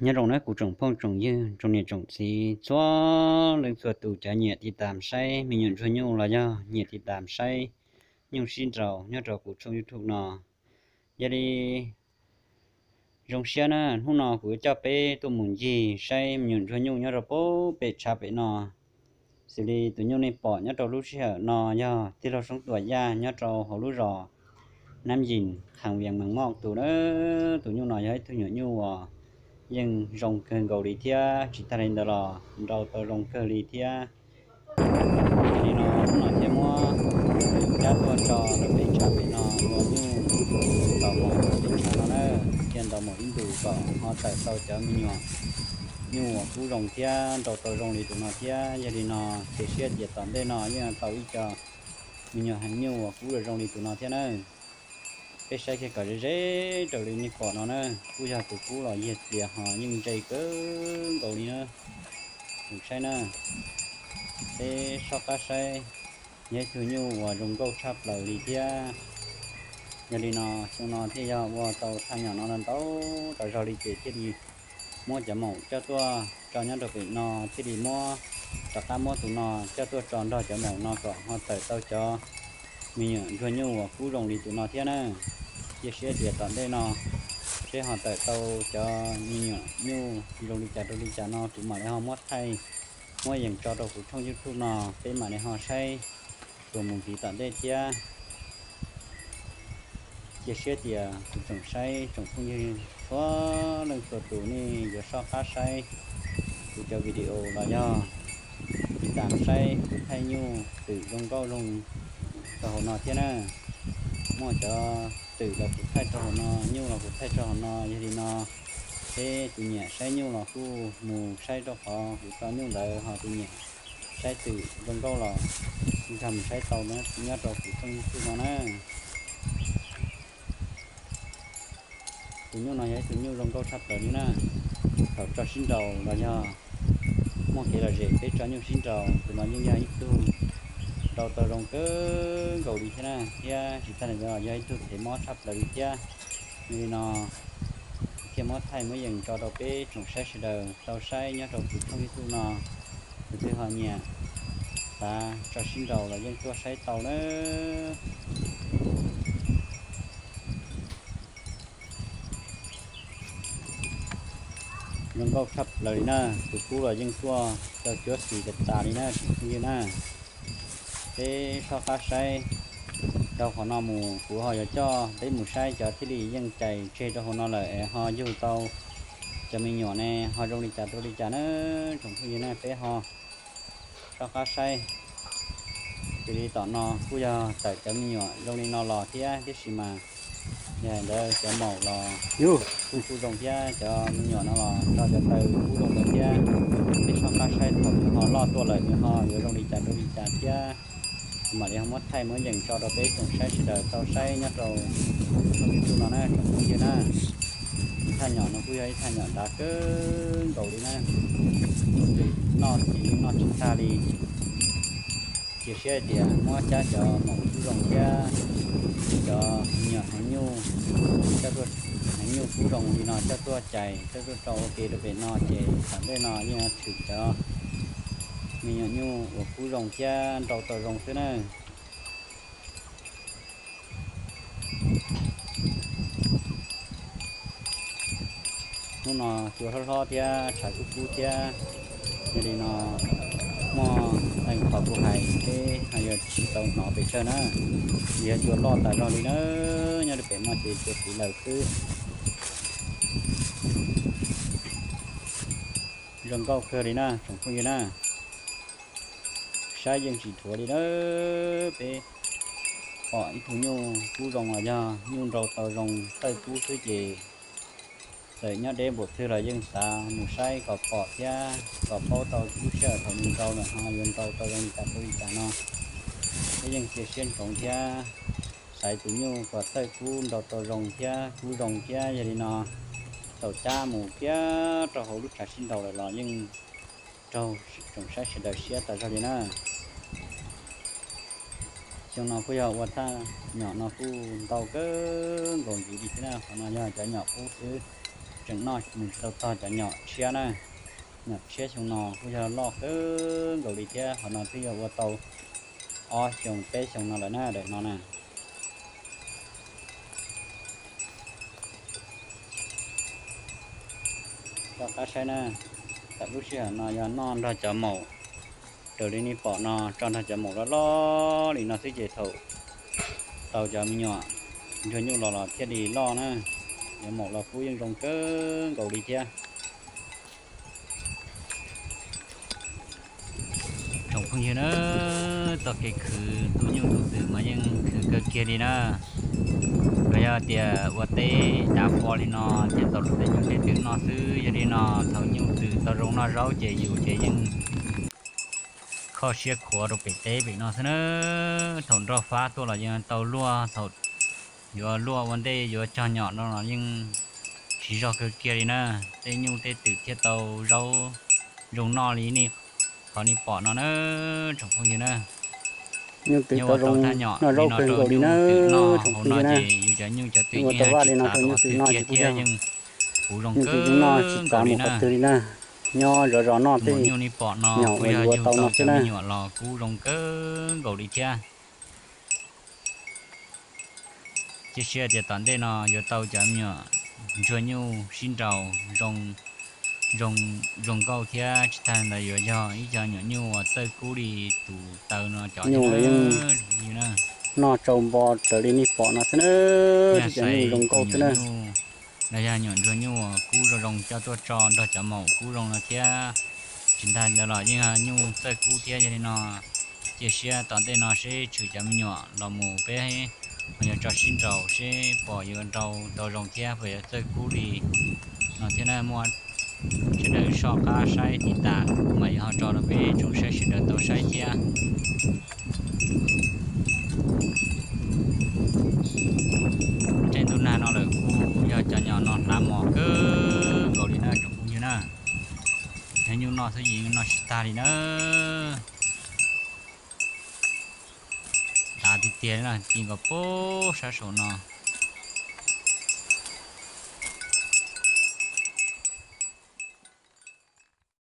Nyob zoo nawb kuv tsoom phooj tsoom ywg, tsoom niam tsoom txiv, txhua leej txhua tus cov nyiam tiv tam saib me nyuam ntsuag nyuj los yog nyiam tiv tam saib nyuj sib nraus nyob rau kuv tshooj YouTube no. Yog li zoo siab na, hnub no kuv yuav coj peb tuaj mus ncig saib me nyuam ntsuag nyuj nyob rau pem tshav pem no. Xws li tus nyuj nej pom nyob rau lub sij hawm no yog tij laug Soob Tuam Yaj nyob rau hauv lub zos Nab Yis, Kham Vias, Mees Moj tus na. Tus nyuj no yog ib tug nyuam nyuj uas yeej zoo kawg nkaus li thiab tsis tag li ntawd los nrau tau zoo kawg li thiab. Yog li no hnub no thiaj muab cab tuaj tso rau pem tshav pem no ua nyuj ntaus maum pem tshav no na, thiaj ntaus maum ib ntus kom ho tawm tau cov me nyuam nyuj uas kub zoo thiab nrau tau zoo li tus no thiab. Yog li no cia siab tias tom ntej no yeej tau ib co me nyuam heev nyuj uas kub zoo li tus no thiab na. Peb saib kiag kom ze ze raws li nej pom no na, kuj yog tus kub los yag txias ho yeej ntse kawg nkaus li na. Tus saib na, peb soj qab saib, yog ib tug nyuj uas zoo nkauj tshaj plaws li thiab. Yog li no xyoo no thiaj yog ua tau thaj nyom no ntau tas zog li ces thiaj li muab cov maum coj tuaj tso nyob rau pem no, thiaj li muab rov qab muab tus no coj tuaj tso nrog cov maum no kom ho tawm tau cov me nyuam ntsuag nyuj uas kub zoo li tus no thiab na. Cia siab tias tom ntej no peb ho tawm tau cov me nyuam nyuj zoo li cas rau li cas no kuv mam li ho muab thaij muab yees tso rau kuv tshooj YouTube no, peb mam li ho saib tuaj mus ntxiv tom ntej thiab. Cia siab tias kuv tsoom saib tsoom phooj ywg txhua leej txhua tus nej yuav soj qab saib kuv cov video los yog tiv tam saib kuv thaij nyuj twm zoo nkauj zoo rau hauv no thiab na. Muaj cov twm los kuv thaij rau hauv no, nyuj los kuv thaij rau hauv no. Yog li no peb tus nyiam saib nyuj los kuj mus saib rau qhov kuv tso nyuj ntawd, ho tus nyiam saib twm zoo nkauj los nkag mus saib tau nyob rau kuv tshooj YouTube no na. Tus nyuj no yog ib tug nyuj zoo nkauj tshaj plaws li na. Thaum tso sib nraus los yog muaj kev lom zem peb tso nyuj sib nraus, tus no yeej yog ib tug nrau tau zoo kawg nkaus li thiab na, thiab tsis tag li ntawd los yog ib tug thev mob tshaj plaws li thiab. Yog li no thiaj muab thaij muab yees tso rau peb tsoom saib sawv daws tau saib nyob rau kuv tshooj YouTube no. Tus twg ho nyiam xav tso sib nraus los yeej tuaj saib tau na. Zoo nkauj tshaj plaws li na, tus kub los yeej tuaj tau cuab xis tas tas li na tsoom phooj ywg na. Peb soj qab saib rau qhov no mus, kuv ho yuav coj peb mus saib cov thiaj li yeej cais tseg rau hauv no lawm es ho yug tau cov me nyuam ne ho zoo li cas rau li cas na tsoom phooj ywg na. Peb ho soj qab saib, xws li tom no kuj yog tawm cov me nyuam zoo li no los thiab, tiam sis mas yog hais ntawd cov maum los kuj kub zoo thiab, cov me nyuam no los nrog cov taw kub zoo lawm thiab. Peb soj qab saib thaum nws ho loj tuaj lawm nws ho yuav zoo li cas rau li cas thiab. Kuv mam li ho muab thaij muab yees tso rau peb tsoom saib sawv daws tau saib nyob rau tshooj YouTube no na tsoom phooj ywg na. Ib thaj nyom no kuj yog ib thaj nyom dav kawg nkaus li na. Noj ces yeej noj tsis tag li. Cia siab hais tias muab cab cov maum kub zoo thiab cov me nyuam heev nyuj, coj tuaj, heev nyuj kub zoo li no coj tuaj cais coj tuaj rau ua ke rau pem no ces tom ntej no yeej tshwm cov me nyuam nyuj uas kub zoo thiab nrau tau zoo xwb na. Hnub no cua hlob hlob thiab tshav kub kub thiab, yog li no muaj qee qhov kuv hais peb ho yuav tsis tau hnov pes tsawg na, vim yog cua loj tas zog li na, nyob rau pem no ces cua tiv laws xwb. Zoo nkauj kawg li na tsoom phooj ywg na. Saib yeej tsis dhuav li na. Peb pom ib tug nyuj kub zoo los yog nyuj nrau tau zoo tawj kub xwb ces txawm nyob deb npaum twg los yeej xav mus saib kom pom thiab kom paub tau lub sij hawm thaum nws nrau lawm ho yuav nrau tau zoo li cas rau li cas no. Peb yeej cia siab ntsoov thiab xaiv tus nyuj kom tawj kub nrau tau zoo thiab kub zoo thiab, yog li no thaum cab mus kiag rau hauv lub tshav sib nraus lawm los yeej raug tsoom saib sawv daws siab tas zog li na. Xyoo no kuj yog ua thaj nyom no kuj ntau kawg nkaus ntxiv li thiab na, qhov no yog cov nyom kub xwb. Tseem noj mus tsis tau txog cov nyom tshiab na. Nyom tshiab xyoo no kuj yog loj kawg nkaus li thiab, qhov no twb yog ua tau ob xyoos peb xyoos no lawm na daim no na. Rov qab saib na, tam lub sij hawm no yog noj nrog cov maum, raws li nej pom no tso nrog cov maum loj loj li no xwb ces thaum tau cov me nyuam ntsuag nyuj los los thiaj li loj na. Cov maum los kuj yeej zoo kawg nkaus li thiab. Tsoom phooj ywg na, txoj kev khwv tu nyuj tu twm mas yeej khwv kawg kiag li na. Los yog tias ua teb dav fo li no ces tau luag tej nyuj tej twm noj xwb. Yog li no thaum nyuj twm tau zoo noj zaub ces yus ces yeej kho siab khuav rau pem teb pem no xwb na. Thaum nroj fab tuaj los yeej tau luaj, thaum yuav luaj ua ntej yuav cog nyom no los yeej siv zog kawg kiag li na. Tej nyuj tej twm thiaj tau zaub zoo noj li nej, qhov nej pom no na, tsoom phooj ywg na. Nyuj twm tau zoo noj zaub kawg nkaus li na, tsoom phooj ywg na. Yus cov nyuj cov twm yeej tsis txav tau qhov twg kiag thiab, yeej puv zoo kawg nkaus li na. Nyob zov zov noj tej nyom uas yus ua tau no xwb na. Nyuam los kuj zoo kawg nkaus li thiab. Cia siab tias tom ntej no yuav tau cov me nyuam ntsuag nyuj sib nraus zoo nkauj thiab tsis tag ntawd yuav yog ib co nyuam nyuj uas txawj kub li tus taw no cov nyuj na. Noj tsau npo raws li nej pom no xwb na, cov nyuj zoo nkauj xwb na. Los yog nyuam ntsuag nyuj uas kub zoo zoo coj tuaj tso nrog cov maum kub zoo no thiab. Tsis ntag ntawd los yeej nyuj txawj kub thiab. Yog li no cia siab tom ntej no seb tshwm cov me nyuam los mus peb ho yuav tso sib nraus seb pom yuav nrau tau zoo thiab pom yuav txawj kub li no thiab na. Muaj sawv daws soj qab saib tiv tas kuv mam yuav ho tso rau peb tsoom saib sawv daws tau saib thiab. Tej ntuj nag no lawm kuj yog cov nyom no hlav mos kawg nkaus li na tsoom phooj ywg na. Yog nyuj noj xwb yeej noj tsis tag li na. Hlav tiag tiag li na, ci nkaus puag sab saum no.